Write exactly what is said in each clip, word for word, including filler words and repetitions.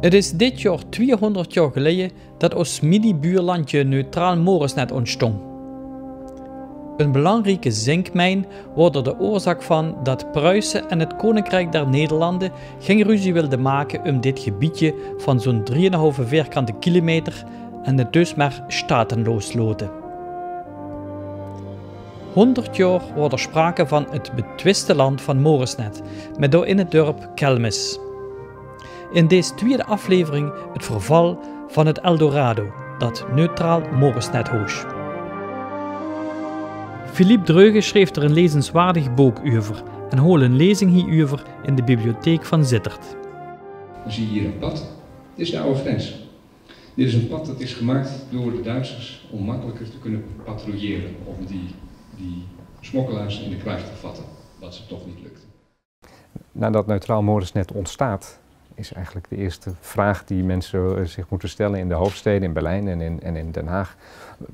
't Is dit jaor twieëhónderd jaor geleje dat ós midi-buurlandje Neutraal Moresnet óntstóng. Ein belangrieke zinkmijn woort d'r de oorzaak van dat Pruise en 't Koninkrijk der Nederlanden gein ruzie wilde make um dit gebiedje van zoe'n drieënhalve vierkante kilometer en 't dus mer statenloos lote. Hónderd jaor woort d'r sprake van 't betwiste land van Moresnet, met dao-in 't dörp Kelmis. In dees twieëde aflevering 't verval van 't Eldorado, dat Neutraal Moresnet hoos. Philippe Dreugen sjreef d'r ein lezenswaardig book euver en hool ein lezing hie-euver in de bibliotheek van Zitterd. Dan zie je hier een pad. Dit is de oude grens. Dit is een pad dat is gemaakt door de Duitsers om makkelijker te kunnen patrouilleren, om die, die smokkelaars in de kluif te vatten, wat ze toch niet lukte. Nadat Neutraal Moresnet ontstaat, is eigenlijk de eerste vraag die mensen eh, zich moeten stellen in de hoofdsteden, in Berlijn en in, en in Den Haag.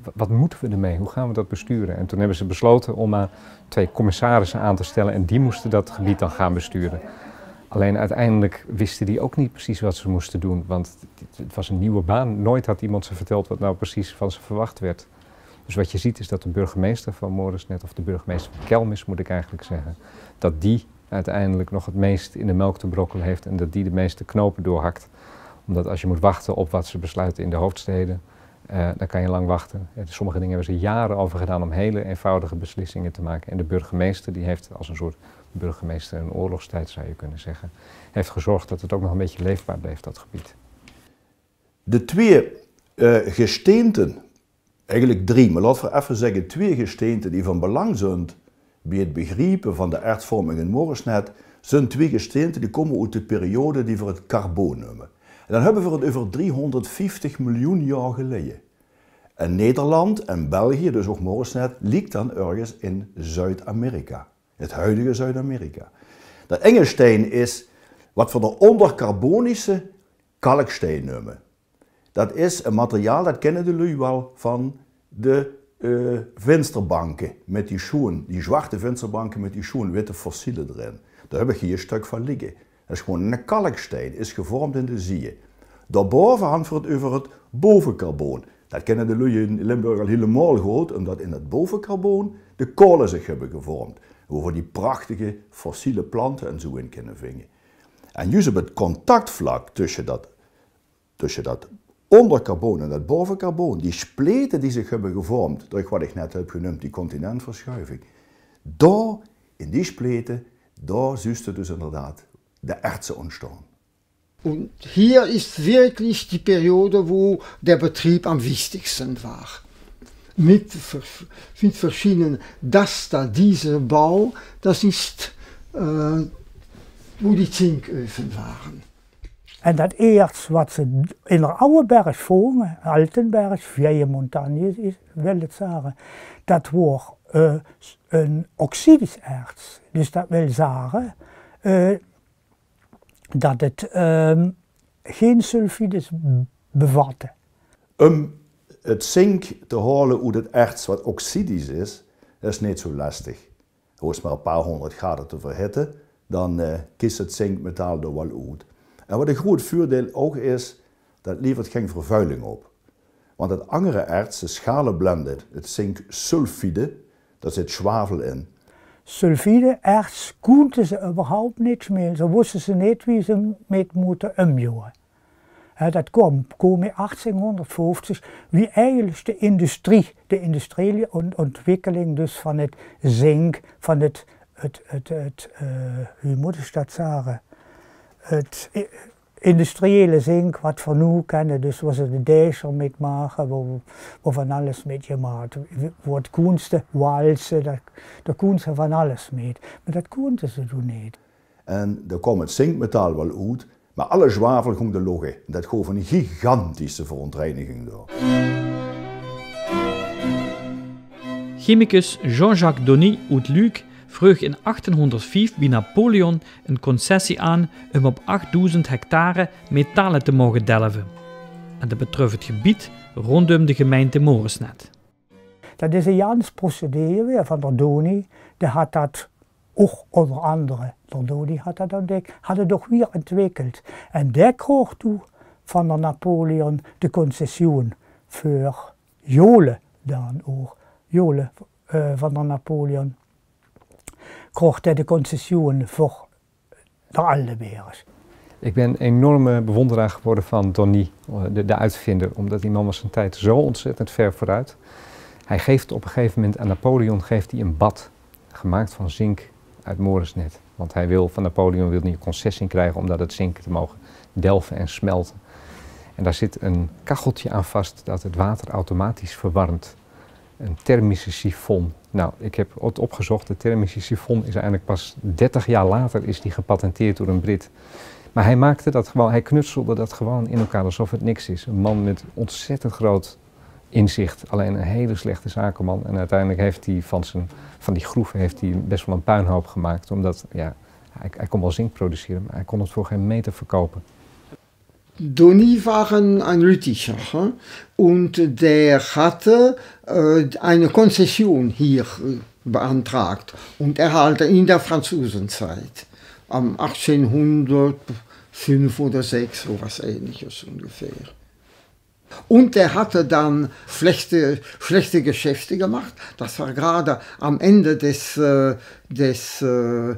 W- Wat moeten we ermee? Hoe gaan we dat besturen? En toen hebben ze besloten om maar twee commissarissen aan te stellen en die moesten dat gebied dan gaan besturen. Alleen uiteindelijk wisten die ook niet precies wat ze moesten doen, want het- het was een nieuwe baan. Nooit had iemand ze verteld wat nou precies van ze verwacht werd. Dus wat je ziet is dat de burgemeester van Moresnet, of de burgemeester van Kelmis moet ik eigenlijk zeggen, dat die uiteindelijk nog het meest in de melk te brokkelen heeft en dat die de meeste knopen doorhakt. Omdat als je moet wachten op wat ze besluiten in de hoofdsteden, eh, dan kan je lang wachten. Eh, Sommige dingen hebben ze jaren over gedaan om hele eenvoudige beslissingen te maken. En de burgemeester, die heeft als een soort burgemeester in oorlogstijd, zou je kunnen zeggen, heeft gezorgd dat het ook nog een beetje leefbaar bleef, dat gebied. De twee eh, gesteenten, eigenlijk drie, maar laten we even zeggen twee gesteenten die van belang zijn bij het begriepen van de ertsvorming in Moresnet, zijn twee gesteenten die komen uit de periode die we het carboon noemen. En dan hebben we het over driehonderdvijftig miljoen jaar geleden. En Nederland en België, dus ook Moresnet, ligt dan ergens in Zuid-Amerika. Het huidige Zuid-Amerika. Dat enge steen is wat we de ondercarbonische kalkstein noemen. Dat is een materiaal, dat kennen de lui wel van de eh, vensterbanken met die schoen, die zwarte vensterbanken met die schoen witte fossielen erin. Daar heb ik hier een stuk van liggen. Dat is gewoon een kalkstein, is gevormd in de zieën. Daarboven hangt het over het bovencarboon. Dat kennen de lui in Limburg al helemaal goed, omdat in het bovencarboon de kolen zich hebben gevormd. Waar we die prachtige fossiele planten en zo in kunnen vinden. En juist op het contactvlak tussen dat, tussen dat ondercarboon en dat bovencarboon, die spleten die zich hebben gevormd door wat ik net heb genoemd, die continentverschuiving. Daar, in die spleten, daar zuuste dus inderdaad de ertsen ontstaan. Und hier ist wirklich die Periode, wo der Betrieb am wichtigsten war. Mit, ver- mit verschiedenen, das da, dieser Bau, das ist, äh, wo die Zinköfen waren. En dat eerts wat ze in de Oude Berg vongen, Altenberg, Vieille Montagne is, wil het zage, dat woor eh, een oxidische erts. Dus dat wil zage eh, dat het ehm, geen sulfides bevatte. Um het zink te halen uit het erts wat oxidisch is, dat is niet zo lastig. Hoeft maar een paar honderd graden te verhitten, dan eh, kist het zinkmetaal er wel uit. En wat een groot voordeel ook is, dat levert geen vervuiling op. Want het andere erts, de schaleblende, het zinksulfide, daar zit zwavel in. Sulfide, erts, koente ze überhaupt niks mee. Ze wisten ze niet wie ze met moeten umjoen. Hè, dat kwam, kwam in achttienhonderdvijftig, wie eigenlijk de industrie, de industriële ont- ontwikkeling dus van het zink, van het, het, het, het eh, wie moet ik dat zeggen, het i- industriële zink wat we nu kennen, dus waar ze de deischer mee maken, waar, waar van alles mee gemaakt wordt, kunsten, walsen, daar, daar kunsten van alles mee. Maar dat koenten ze toen niet. En daar kwam het zinkmetaal wel uit, maar alle zwavel ging er loge. Dat gaf een gigantische verontreiniging door. Chemicus Jean-Jacques Donny oet Luuk vreug in achtenhonderdvief bij Napoleon een concessie aan um op achtdoezend hectare metalen te mogen delven. En dat betruf het gebied rondom de gemeente Moresnet. Dat is een Jans procedure weer van der Donny. Die had dat ook onder andere, der Donny had dat ontdekt, had het ook weer ontwikkeld. En die kreeg toen van d'r Napoleon de concessioen veur Jole dan ouch. Jole, eh, van d'r Napoleon kroog hae de concessioen veur d'r Alde Berg. Ik ben een enorme bewonderaar geworden van Denis, de, de uitvinder, omdat die man was zijn tijd zo ontzettend ver vooruit. Hij geeft op een gegeven moment aan Napoleon, geeft hij een bad, gemaakt van zink uit Moresnet. Want hij wil, van Napoleon wil hij een concessie krijgen om daar dat zink te mogen delven en smelten. En daar zit een kacheltje aan vast dat het water automatisch verwarmt. Een thermische sifon. Nou, ik heb het opgezocht. De thermische sifon is eigenlijk pas dertig jaar later is die gepatenteerd door een Brit. Maar hij maakte dat gewoon, hij knutselde dat gewoon in elkaar alsof het niks is. Een man met ontzettend groot inzicht, alleen een hele slechte zakenman. En uiteindelijk heeft hij van, zijn, van die groeven heeft hij best wel een puinhoop gemaakt, omdat, ja, hij, hij kon wel zink produceren, maar hij kon het voor geen meter verkopen. Denis war ein, ein Lütticher, hä? Und der hatte äh, eine Konzession hier äh, beantragt und erhalten in der Franzosenzeit, am achtzehnhundertfünf oder sechs, so was Ähnliches ungefähr. Und er hatte dann schlechte, schlechte Geschäfte gemacht. Das war gerade am Ende des, äh, des, äh, äh,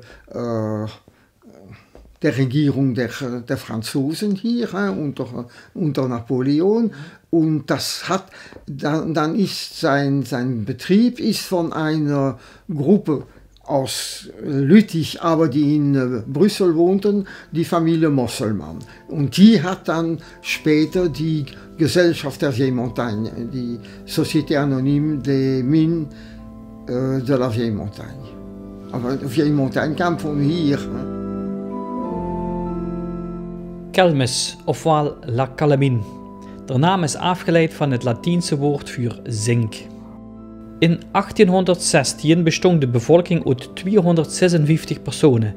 der Regierung der, der Franzosen hier, äh, unter, unter Napoleon. Und das hat, dann, dann ist sein, sein Betrieb ist von einer Gruppe aus Lüttich, aber die in äh, Brüssel wohnten, die Familie Mosselmann. Und die hat dann später die Gesellschaft der Vieille Montagne, die Société Anonyme des Mines äh, de la Vieille Montagne. Aber Vieille Montagne kam von hier. Hä? Kelmis, ofwaal La Calamine. De naam is aafgeleid van het Latijnse woord voor zink. In achttienhonderdzestien bestóng de bevolking oet tweehonderdzesenvieftig persone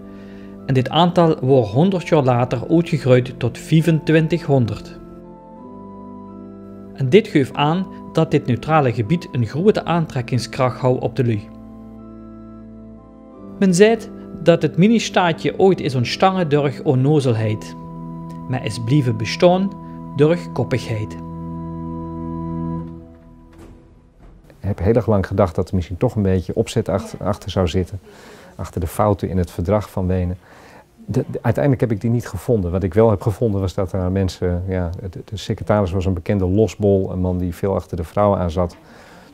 en dit aantal woor honderd jaor later oetgegreujd tot viefentwintighonderd. En dit geuf aan dat dit neutrale gebied een groete aantrekkingskrach hou op de luuj. Men zeet dat het ministaatje ooit is ontstange durch onnozelheid, maar is blieve bestaon durch koppigheid. Ik heb heel erg lang gedacht dat er misschien toch een beetje opzet achter, achter zou zitten. Achter de fouten in het verdrag van Wenen. De, de, uiteindelijk heb ik die niet gevonden. Wat ik wel heb gevonden was dat er aan mensen... Ja, de, de secretaris was een bekende losbol, een man die veel achter de vrouwen aan zat.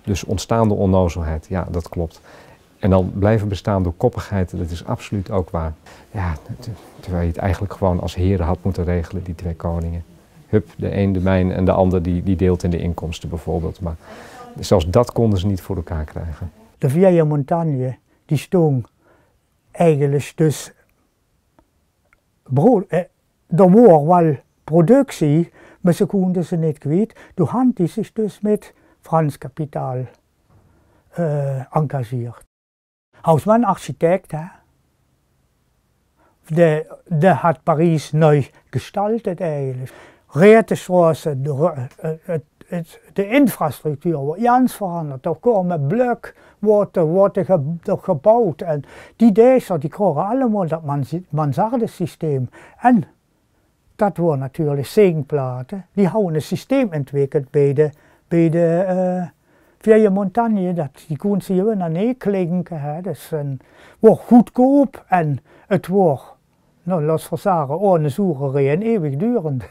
Dus ontstaande onnozelheid, ja, dat klopt. En dan blijven bestaan door koppigheid, dat is absoluut ook waar. Ja, terwijl je het eigenlijk gewoon als heren had moeten regelen, die twee koningen. Hup, de een de mijn en de ander die, die deelt in de inkomsten bijvoorbeeld. Maar zelfs dat konden ze niet voor elkaar krijgen. De Vieille Montagne, die stóng eigelik dus bro-, eh, d'r woor waal productie, mer ze koonde ze neet kwiet. Doe hant die zich dus mit Frans Kapitaal eh, engageerd. Hausmann architect, hè? De, de hat Paries nui gestaltet eigelik. Reetestroasse, de, ro- eh, het, het, de infrastructuur woort jans veranderd. D'r kome blök, woort, woort ge- d'r geboud. En die dezer, die kroge allemaol dat mans- mansardesysteem. En dat woor natuurlik zinkplate. Die houwe e systeem entwikkeld bie de, bie de eh, Vieille Montagne. Dat, die koonde ze gewoon aan neerklinke, hè. Dat is een, woor goodkoop en het woor, nou, laot v'r zage, ohne zoere reen eeuwigdurend.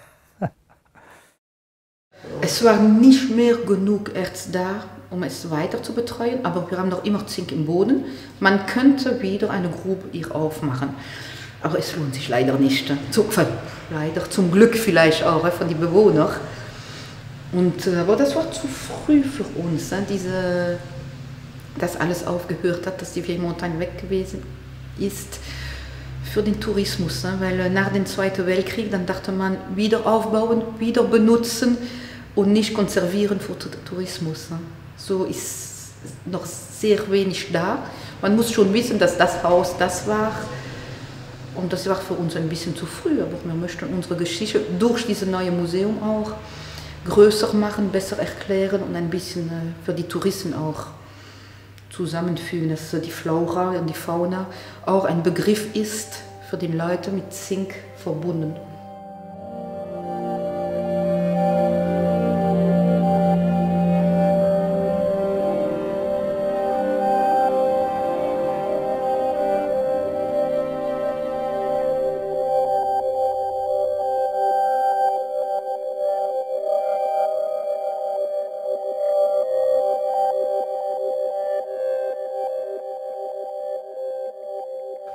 Es war nicht mehr genug Erz da, um es weiter zu betreuen, aber wir haben noch immer Zink im Boden. Man könnte wieder eine Grube hier aufmachen. Aber es lohnt sich leider nicht. Zu, leider, zum Glück vielleicht auch, äh, für die Bewohner. Und, äh, aber das war zu früh für uns, äh, diese, dass alles aufgehört hat, dass die Vieille Montagne weg gewesen ist für den Tourismus, ne? Weil, äh, nach dem Zweiten Weltkrieg, dann dachte man, wieder aufbauen, wieder benutzen und nicht konservieren für Tu- Tourismus, ne? So ist noch sehr wenig da. Man muss schon wissen, dass das Haus das war. Und das war für uns ein bisschen zu früh, aber wir möchten unsere Geschichte durch dieses neue Museum auch größer machen, besser erklären und ein bisschen, äh, für die Touristen auch zusammenfügen, dass die Flora und die Fauna auch ein Begriff ist für die Leute mit Zink verbunden.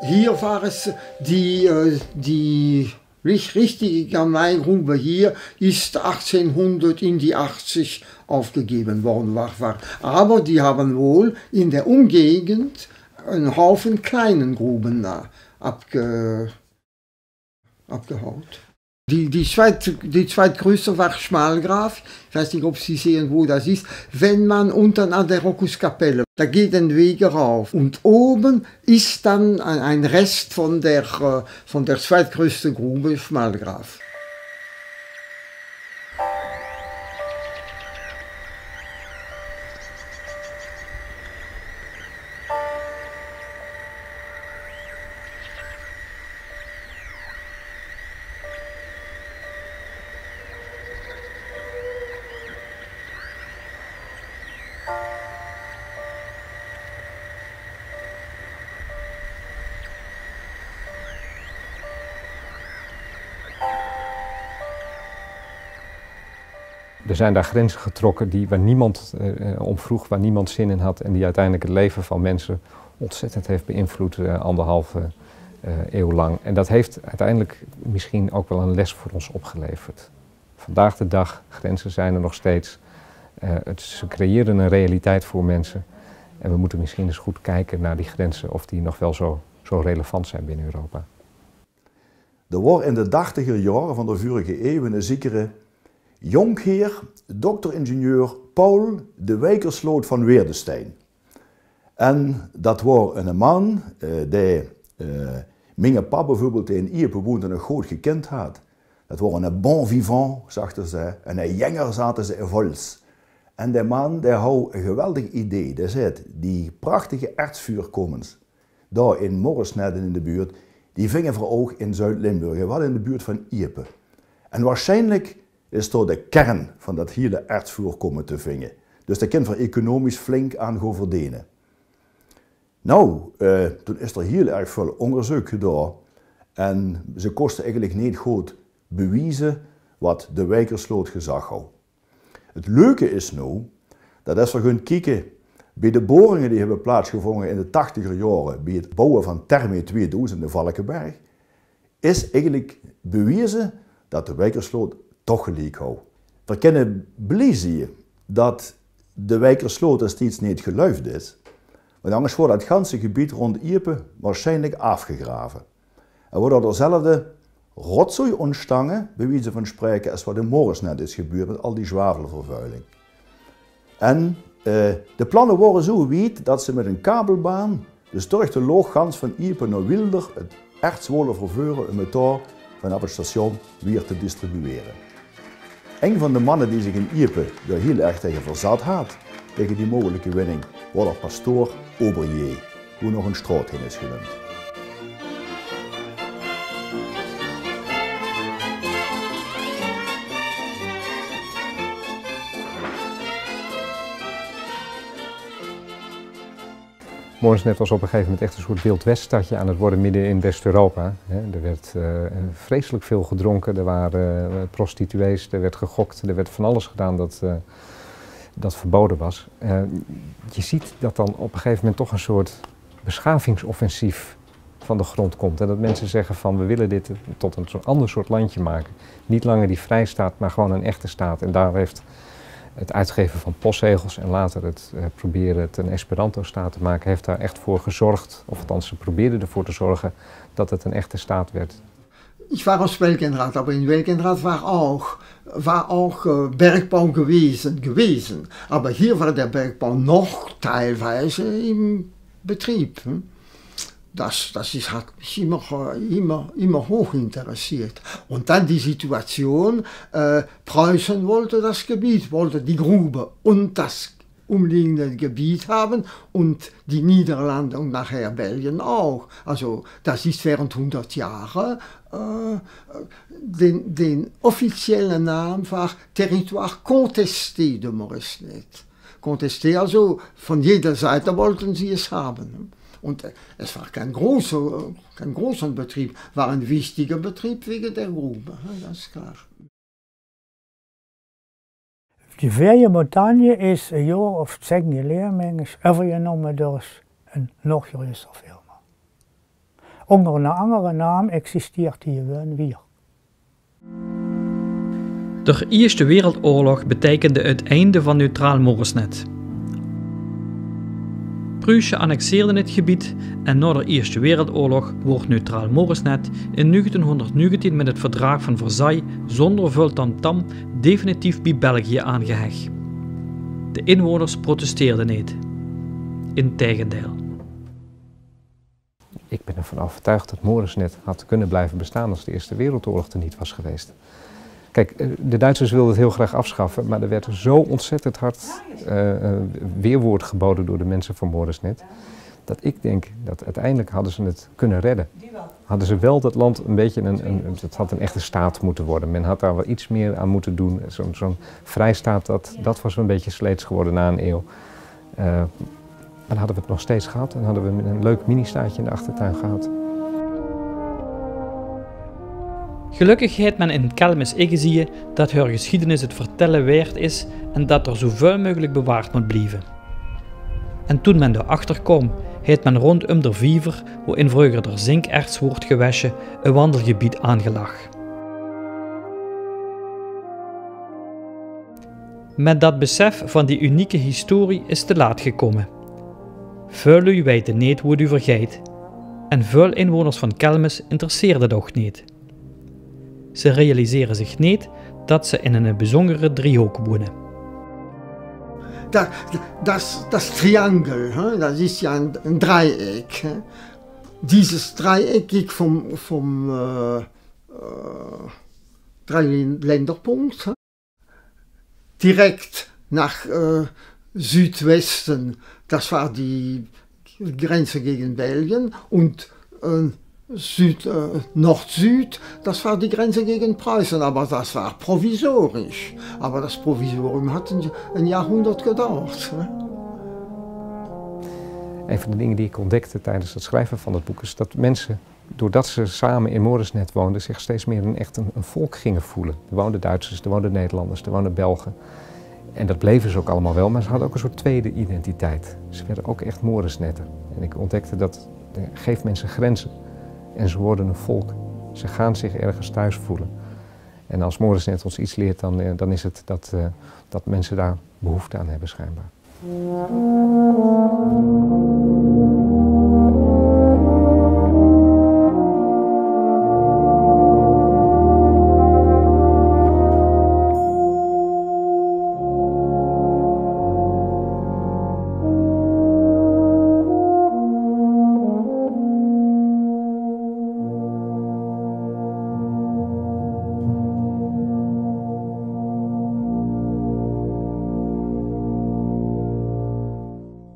Hier war es die, äh, die rich-, richtige Granitgrube hier ist achtzehnhundert in die achtzig aufgegeben worden, war, war. Aber die haben wohl in der Umgegend einen Haufen kleinen Gruben, äh, abge-, abgehaut. Die, die zweit-, die zweitgrößte war Schmalgraf. Ich weiß nicht, ob Sie sehen, wo das ist. Wenn man unten an der Rokuskapelle, da geht ein Weg rauf. Und oben ist dann ein, ein Rest von der, äh, von der zweitgrößten Grube Schmalgraf. Er zijn daar grenzen getrokken die, waar niemand eh, eh, om vroeg, waar niemand zin in had en die uiteindelijk het leven van mensen ontzettend heeft beïnvloed, eh, anderhalve eh, eeuw lang. En dat heeft uiteindelijk misschien ook wel een les voor ons opgeleverd. Vandaag de dag, grenzen zijn er nog steeds. Eh, het, ze creëren een realiteit voor mensen. En we moeten misschien eens goed kijken naar die grenzen, of die nog wel zo, zo relevant zijn binnen Europa. D'r woar in de dachtiger joare van de vurige eeuw 'ne zekere jonkheer, dokter-ingenieur Paul de Wijkersloot van Weerdestein. En dat woar 'ne man, eh, dae, eh, minge pap bieveurbeeld, dae in Iepe woende, nog good gekind haat. Dat woar 'ne bon vivant, zagte ze, en 'ne jenger, zaote ze, in Vols. En dae man, dae haw e geweldig idee. Dae zaet, die prachtige ertsvuurkomens, dao in Moresnet en in de buurt, die vinge v'r ouch in Zuid-Limburg, en waal in de buurt van Iepe. En waarsjienlik is dao de kern van dat hiele ertsvuurkomen te vinge. Dus dao kinne v'r economisch flink aan goon verdene. Nou, eh, toen is d'r hiel erg väöl óngerzeuk gedaon en ze kóste eigelik neet good bewieze wat de Wijkersloot gezag haw. 't Leuke is noe, dat es v'r goon kieke bie de boringe die höbbe plaatsgevónje in de tachtiger jaore bie 't bouwe van Therme tweedoezend in Valkeberg, is eigelik bewieze dat de Wijkersloot toch geliek haw. V'r kinne blie zieë dat de Wijkersloot destieds neet geluifd is, want angers woar dat ganse gebied rónd Iepe waarsjienlik aafgegrave. En woar dao dezelfde rotzooi óntstange, bie wieze van spraeke, es wat in Moresnet is gebeurd mit al die zwavelvervuiling. En, eh, de planne wore zoe wied dat ze mit 'n kabelbaan de sturgte loog gans van Iepe nao Wielder 't erts wole verveure um 't dao vanaaf 't station wier te distribuere. Ein van de manne die zich in Iepe dao hiel erg taenge verzat haat, taenge die meugelike winning, woar d'r pastoor Oberjee, woe nog 'n straot hin is geneump. Moresnet was op een gegeven moment echt een soort Wild West-stadje aan het worden midden in West-Europa, hè. Er werd, eh, vreselijk veel gedronken, er waren, eh, prostituees, er werd gegokt, er werd van alles gedaan dat, eh, dat verboden was. Eh, je ziet dat dan op een gegeven moment toch een soort beschavingsoffensief van de grond komt. En dat mensen zeggen van: "We willen dit tot een soort ander soort landje maken." Niet langer die vrijstaat, maar gewoon een echte staat. En daar heeft het uitgeven van postzegels en later het, eh, proberen het een Esperanto-staat te maken, heeft daar echt voor gezorgd, of althans, ze probeerden ervoor te zorgen dat het een echte staat werd. Ich war aus Welkenrath, aber in Welkenrath war auch, war auch, äh, Bergbau gewesen, gewesen. Aber hier war der Bergbau noch teilweise im Betrieb, hm? Das, das ist, hat mich immer, äh, immer, immer hoch interessiert. Und dann die Situation, äh, Preußen wollte das Gebiet, wollte die Grube und das umliegende Gebiet haben und die Niederlande und nachher Belgien auch. Also das ist während hundert Jahre, äh, den, den offiziellen Namen war Territoire contesté de Moresnet. Contesté, also von jeder Seite wollten sie es haben. Und, äh, es war kein großer, kein großer Betrieb, war ein wichtiger Betrieb wegen der Grube, ja, das ist klar. De Vieille Montagne is e jaor of tien geleje, meen ich, euvergenomme door ein nog greuter firma. Ónger 'nen angere naam existeert 'r gewoeën weer. De Ierste Wereldoorlog beteikende het einde van neutraal Moresnet. Pruuse annexeerde het gebied en nao de Ierste Wereldoorlog woort neutraal Moresnet in negentien honderdnegentien met het verdraag van Versailles zonder veul tamtam definitief bie België aangehech. De inwoners protesteerden niet. Integendeel. Ik ben ervan overtuigd dat Moresnet had kunnen blijven bestaan als de Eerste Wereldoorlog er niet was geweest. Kijk, eh, de Duitsers wilden het heel graag afschaffen, maar er werd zo ontzettend hard eh, eh, weerwoord geboden door de mensen van Moresnet, dat ik denk dat uiteindelijk hadden ze het kunnen redden. Hadden ze wel dat land een beetje een, een, het had een echte staat moeten worden. Men had daar wel iets meer aan moeten doen. Zo'n zo'n vrijstaat, dat, dat was wel een beetje sleets geworden na een eeuw. Eh, dan hadden we het nog steeds gehad en hadden we een leuk mini-staatje in de achtertuin gehad. Gelökkig haet men in Kelmis ingezieë dat heur gesjiedenis het vertèlle waerd is en dat 'r zoeväöl meugelik bewaard mót blieve. En toen men dao achter kaom, haet men róndum d'r viever, wo-in vreuger d'r zinkerts woort gewesje, e wandelgebied aangelag. Mit dat besef van die unieke historie is te laat gekómme. Väöl luuj weite neet wo 't euver geit en väöl inwoners van Kelmis interesseert 't ouch neet. Ze realisere zich neet dat ze in 'ne bezóngere driehook woene. Dat, dat, dat Triangel, hè? Dat is ja ein, ein Dreieck. Hè? Dieses Dreieck geht vom, vom äh, äh, Dreiländerpunkt, hä? Direkt nach äh, Südwesten, das war die Grenze gegen Belgien und äh, Süd, äh, Nord-Süd, das war die Grenze gegen Preußen, aber das war provisorisch. Aber das Provisorium hat ein, ein Jahrhundert gedauert. Ne? Een van de dingen die ik ontdekte tijdens het schrijven van het boek is dat mensen, doordat ze samen in Moresnet woonden, zich steeds meer een, echt een, een volk gingen voelen. Er woonden Duitsers, er woonden Nederlanders, er woonden Belgen. En dat bleven ze ook allemaal wel, maar ze hadden ook een soort tweede identiteit. Ze werden ook echt Moresnetter. En ik ontdekte dat, eh, geef mensen grenzen en ze worden een volk. Ze gaan zich ergens thuis voelen. En als Moresnet ons iets leert, dan, eh, dan is het dat, eh, dat mensen daar behoefte aan hebben schijnbaar.